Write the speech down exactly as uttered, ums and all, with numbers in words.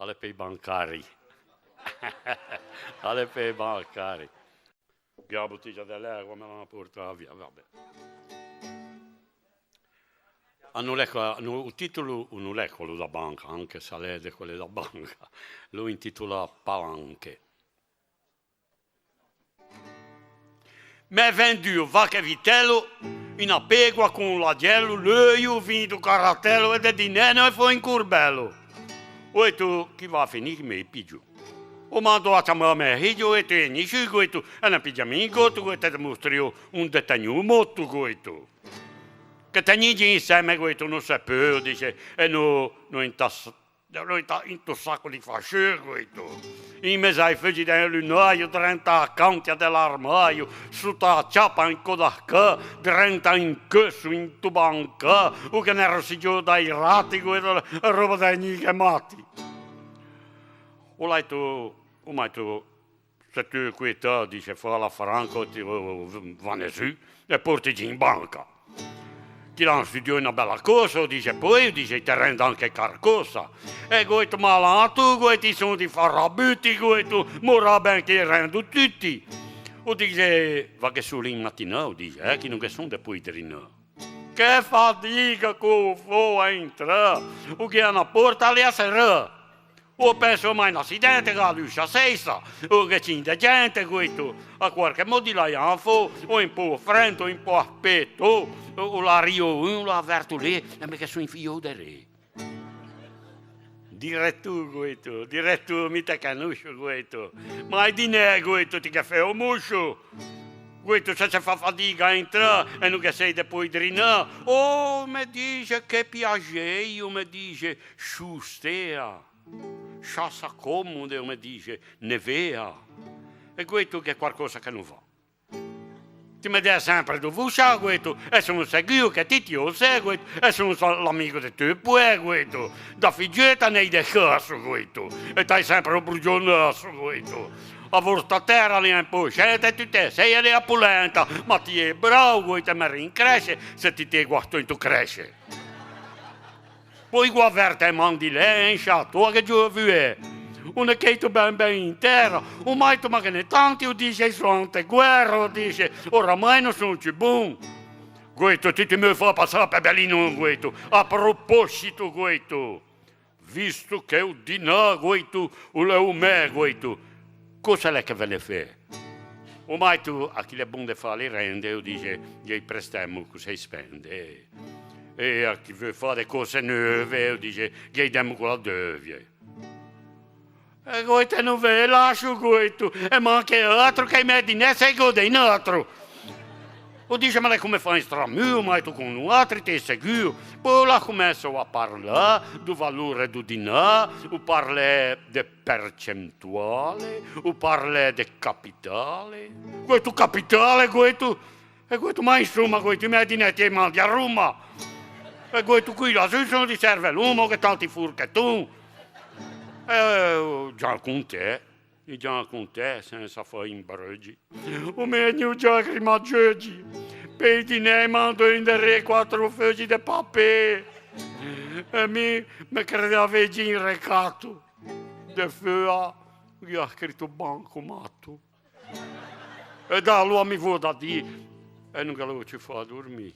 A l'é pe-i bancari. A l'é pe-i bancari. Gh'é a botiglia de l'ægua, me l'an portâ via, va ben. A no l'é qua, no, o titolo o no l'é quello da banca, anche se a l'é de quelle da banca. Lo intitola Palanche. M'é venduo vache e vitello, unna pegoa con l'agello, l'euio, o vin do caratello e de dinæ no ghe fo un corbello. Go dito, chi va a finî che me i piggio. O mando a ciamâ mæ figgio, go dito, vegni sciù, go dito, e no piggia mi un goto, go dito, e te mostrio onde tegno o moto, go dito. Che tegnîghe insemme, go dito, no se peu, o dixe, e no, no intas-, no inta-, into saco di fascieu, go dito. In mezo a-i feuggi de un lunaio, drento a-a cantia de l'armaio, soto a-a ciapa, in cò da scà, drento a un cheusso, into bancà, o ghe n'é rossigio da-i rati, go dito, roba da gnighe mati. O l'à dito, o m'à dito, Se ti te coitâ, dixe, fâla franca, ti, o, o, vane zu e portighe in banca. Chi l'à studiou unna bella corsa, o dixe, po, o dixe, i te rendo anche carcosa. E go dito, ma l'anto, go dito, i son di farabuti, go dito, morâ ben che i rendo tuti. O dixe, vaghe solo in matinâ, o dixe, eh, che no ghe son de po-i drinâ. Che fadiga che o fo à intrâ, o gh'à unna porta, a l'ea serrâ. O penso mai un acidente, che a luce a seisa, o ghe cin de gente, go dito, à quarche modo i l'aian fou, o un pò frento, o un pò aspeto, o, o l'arrio un, o l'à averto lì, e me ghe son infiou derê. Diretô, go dito, diretô, mi te canoscio, go dito, ma i dinæ, go dito, ti ghe fè o moscio. Go dito, se se fa fadiga à intrâ e no ghe sei de po-i drinâ. Oh, me dixe, che piaxei, o me dixe, sciustea. Sciassa comode, o me dixe, nevea. E go dito, gh'é quarcosa che no va. Ti me dæ sempre do vosciâ, go dito, e son seguo che ti ti ô sè, go dito, e son sa-, l'amigo de teu poè, go dito, da figgeu te n'ei de sciasso, go dito, e t'ai sempre o brogio nasso, go dito. A vostra tera a l'é un pò scente, ti te sei a l'é a polenta, ma ti i brao, go dito, e me rincresce se ti ti guasto into cresce. Po i go averte e man di lê, in sciatoa che giovue. O n'é cheito ben ben in tera, o m'à dito, ma ghe n'é tanti, o dixe, i son ante guera, o dixe, oramai no son ciù bon. Go dito, ti ti me fâ passâ pe belinon, go dito. A proposito, go dito, visto che o dinâ, go dito, o l'é o mæ, go dito, cosa l'é che veugghe fâ? O m'à dito, a chi l'é bon de fâli rende, o dixe, ghe i prestemo, così i spende. E a chi veu fâ de cose neuve, o dixe, ghe i demo co la deuvie. E go dito, no ve lascio, go dito, e manche atro che i mæ dinæ se i gode un atro. O dixe, ma l'é come fâ un stramuo, o m'à dito, con noatri, ti seguo. Po o l'à scomenso a parlâ do valore do dinâ, o parlè de percentuale, o parlè de capitale. Go dito, capitale, go dito, e go dito, ma insoma, go dito, i mæ dinæ ti i mandi a Roma. E go dito, quei là zu son di cervelon, ma gh'é tanti forcheton. E o gh'à contæ, o gh'à contæ, sensa fâ imbreugi. O me vegno za e lagrimageuggi, pe-i dinæ i mando inderê quatro feuggi de papê. E mi me credea vegge un recato. De feua o gh'à scrito bancomato. E da aloa mi veuggio dî, e no ghe l'ò ciù fâ dormî.